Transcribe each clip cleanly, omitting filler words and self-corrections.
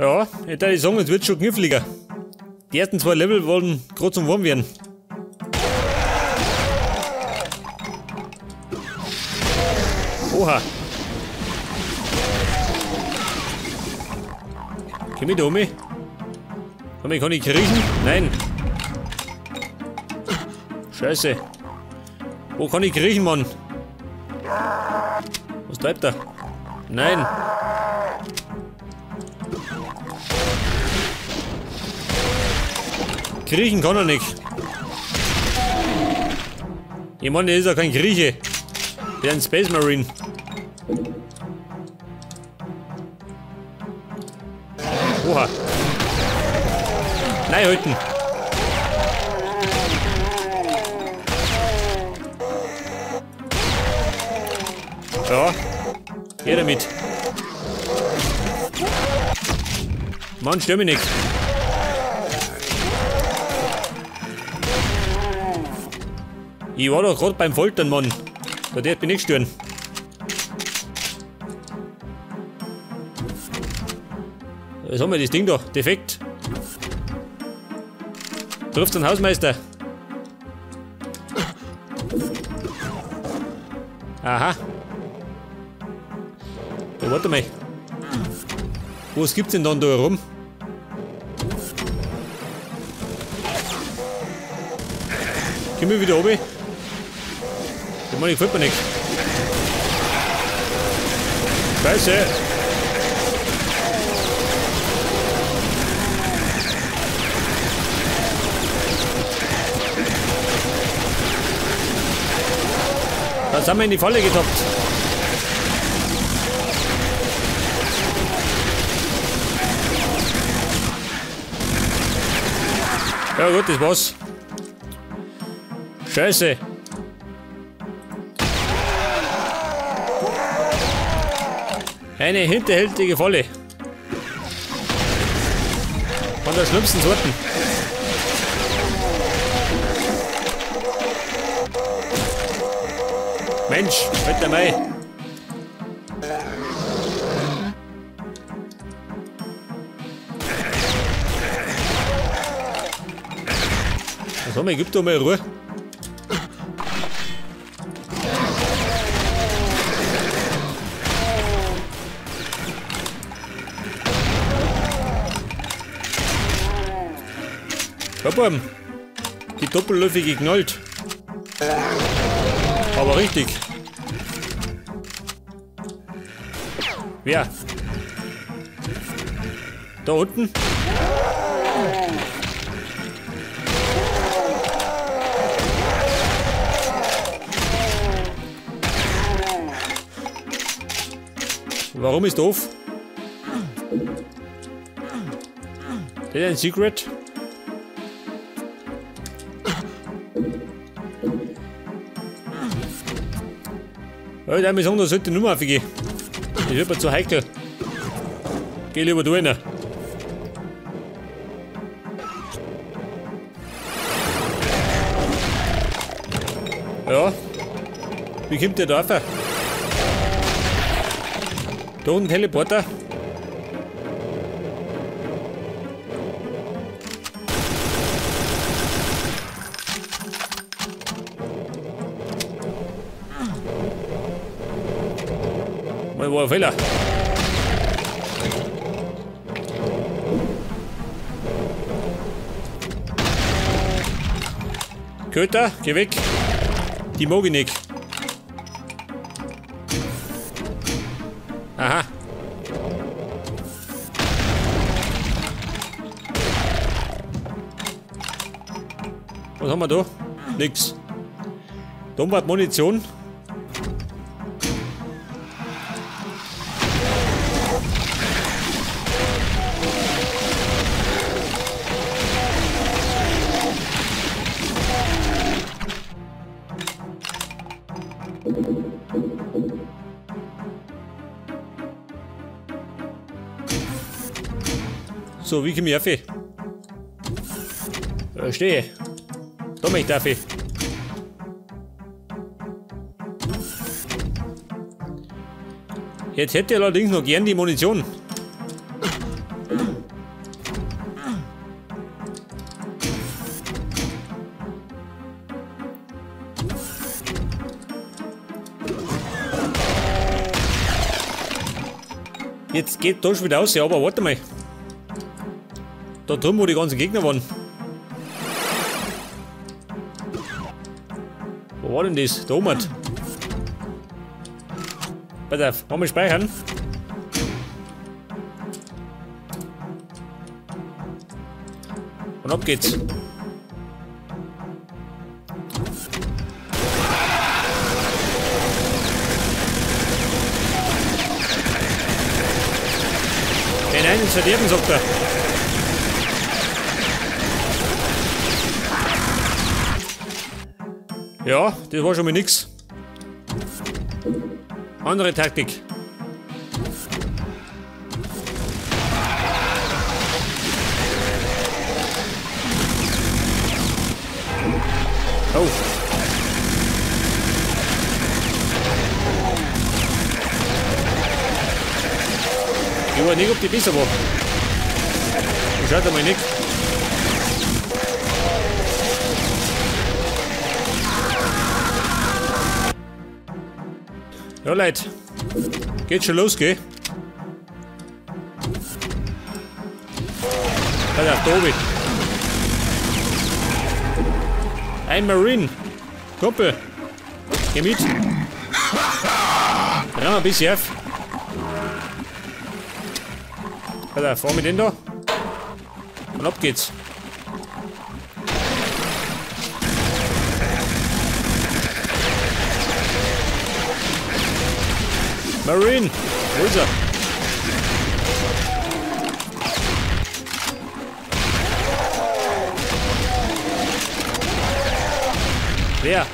Ja, ich würde sagen, es wird schon kniffliger. Die ersten zwei Level wollen gerade zum Warm werden. Oha. Komm ich da um? Komm, kann ich kriechen? Nein. Scheiße. Wo kann ich kriechen, Mann? Was treibt er? Nein. Kriechen kann er nicht. Ich meine, der ist ja kein Grieche. Der ist ein Space Marine. Oha. Nein, halten. Ja. Geh damit. Mann, stör mich nicht. Ich war doch gerade beim Foltern, Mann. Da darf ich mich nicht stören. Was haben wir das Ding da? Defekt. Trifft den Hausmeister. Aha. Ja, warte mal. Was gibt's denn dann da herum? Komm ich wieder runter? Ich meine, gefällt mir nicht. Scheiße! Da sind wir in die Falle getappt. Ja gut, das war's. Scheiße. Eine hinterhältige Falle. Von der schlimmsten Sorten. Mensch, halt einmal. Was haben wir? Gib doch mal Ruhe. Komm, die doppelläufige knallt. Aber richtig. Wer? Da unten? Warum ist doof? Das ist ein Secret. Ja, ich würde sagen, da sollte ich nur aufgehen. Das wird mir zu heikel. Geh lieber da rein. Ja. Wie kommt der da rauf? Da unten Teleporter. Mal war ein Fehler. Köter, geh weg. Die mag ich nicht. Aha. Was haben wir da? Nix. Da war die Munition. So, wie komme ich auf? Stehe. Da möchte ich auf. Jetzt hätte ich allerdings noch gern die Munition. Jetzt geht da schon wieder aus, ja, aber warte mal. Da drüben, wo die ganzen Gegner waren. Wo war denn das? Da oben. Pass auf, wollen wir speichern? Und ab geht's. Hinein ins Verderben, sagt er. Ja, das war schon mal nix. Andere Taktik. Oh. Ich weiß nicht, ob die besser war. Schaut einmal nicht. Ja, Leute. Geht schon los, gell? Pass auf, da oben. Ein Marine. Kumpel. Geh mit. Renn mal ein bisschen auf. Pass auf, fahr mit dem da. Und ab geht's. Marine! Wo ist er? Wer?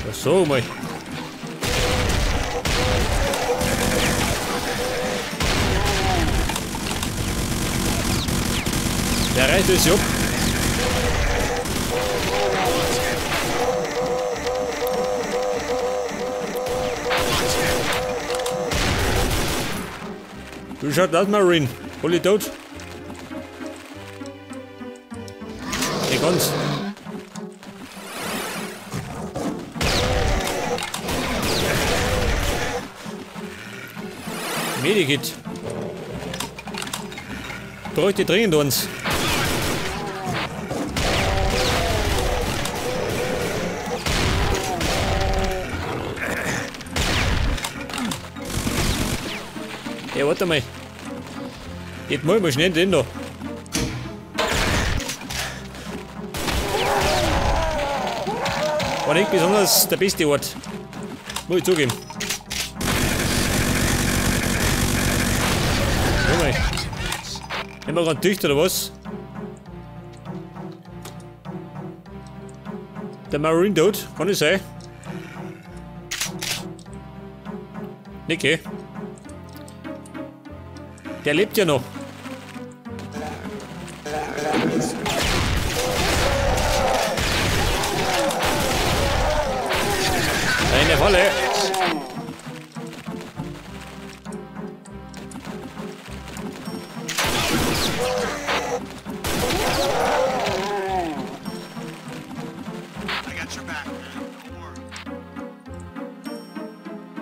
Ach so, mal. Der reißt es ab. Wie schaut das, Marine? Voll tot? Nicht ganz. Medikit. Bräuchte dringend uns. Ja, warte mal. Jetzt mal schnell den da. War nicht besonders der beste Ort. Muss ich zugeben. Junge. Nehmen wir gerade dicht oder was? Der Marine tot, kann ich sein. Nicke. Der lebt ja noch. Eine Falle.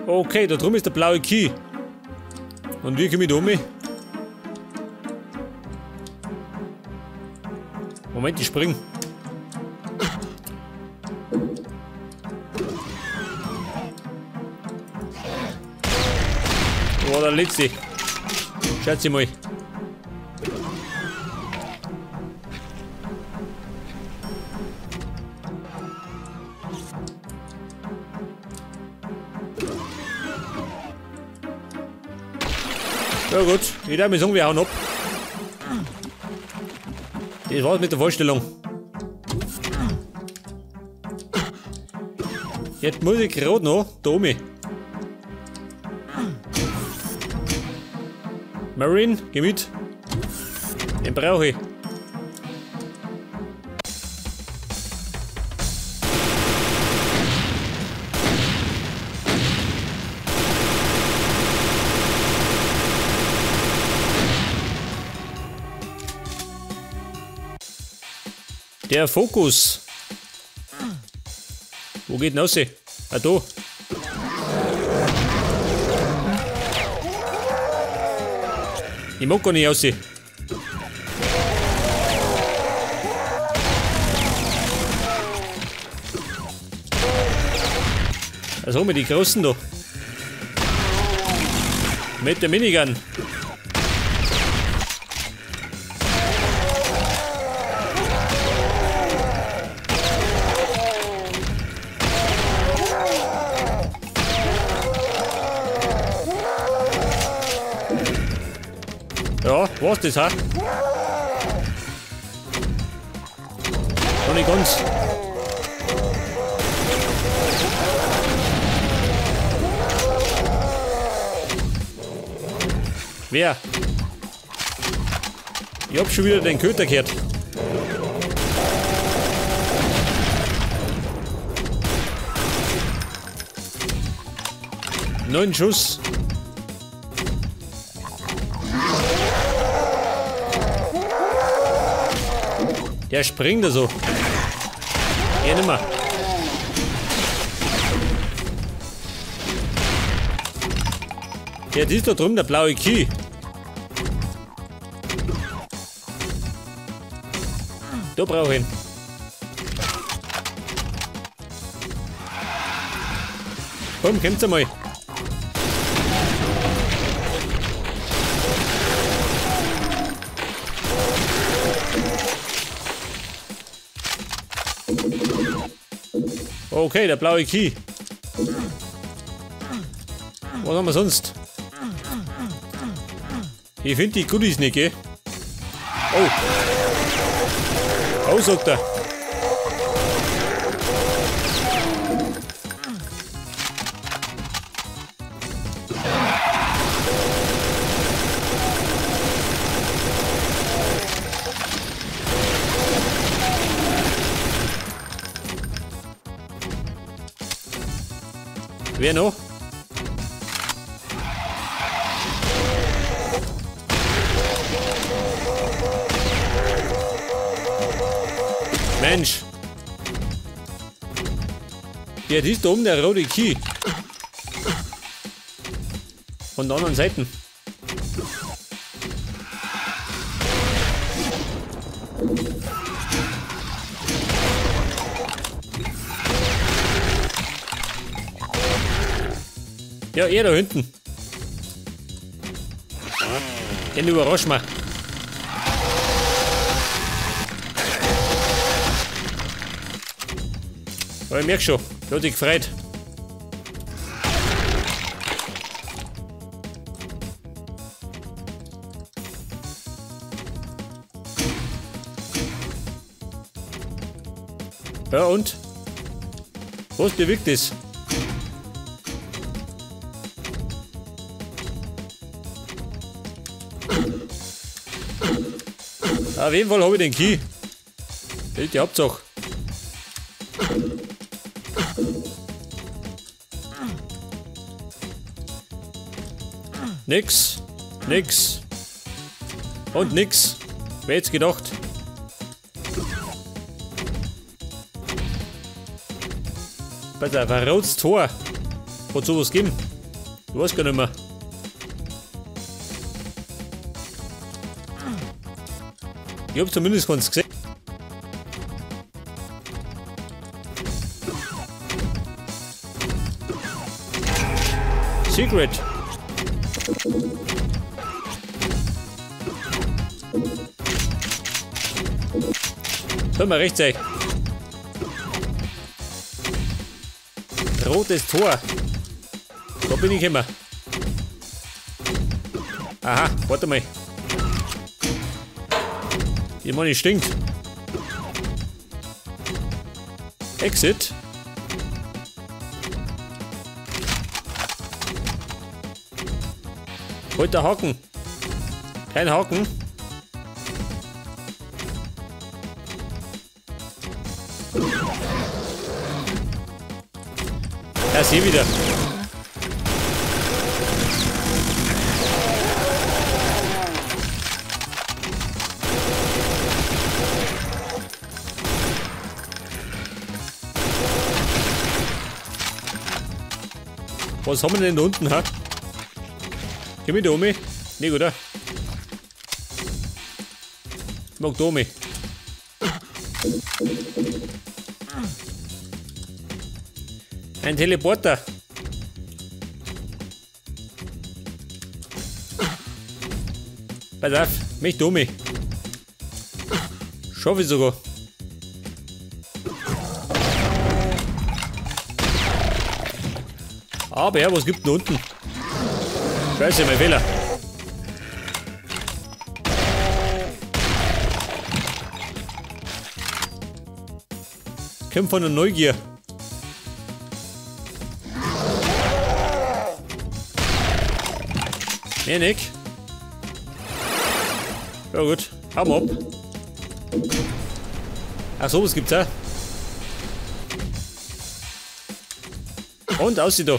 Okay, da drüben ist der blaue Key. Und wie komme ich da um? Moment, ich spring. Wo war der letzte? Schaut mal. Ja gut, ich darf mir sagen, wir hauen ab. Das war's mit der Vorstellung. Jetzt muss ich gerade noch da oben. Marine, geh mit. Den brauche ich. Der Fokus. Wo geht denn raus? Ah, da. Ich mag gar nicht aussehen. Also mit die Großen da. Mit der Minigun. Ja, war's das, ha? Noch nicht ganz. Wer? Ich hab schon wieder den Köter gehört. Neun Schuss. Der springt da so. Er nimmer. Ja, das ist da drüben der blaue Key. Da brauche ich ihn. Komm, kommt's einmal. Okay, der blaue Key. Was haben wir sonst? Ich finde die Goodies nicht, gell? Oh. Oh, sagt er. Wer noch? Mensch! Ja, die ist da oben der rote Key. Von der anderen Seite. Ja, er da hinten. Den überraschen wir. Aber ich merke schon, der hat sich gefreut. Ja und? Was bewirkt das? Auf jeden Fall habe ich den Key. Das ist die Hauptsache. Nix, nix und nix. Wer hätte gedacht? Pass auf, ein rotes Tor. Hat sowas gegeben? Ich weiß gar nicht mehr. Ich hab zumindest keins gesehen. Secret. Soll mal recht sein. Rotes Tor. Da bin ich immer. Aha, warte mal. Die Money stinkt. Exit. Holt der Haken. Kein Haken. Ja, seh wieder. Was haben wir denn da unten, ha? Geh mit da um mich? Nee, oder? Ich mag da um mich. Ein Teleporter. Pass auf, mich da um mich. Schaffe ich sogar. Aber ja, was gibt denn unten? Scheiße, mein Fehler. Kommt von der Neugier. Nee, Nick. Ja gut, hau mal ab. Ach so, was gibt's da? Und aussieht da.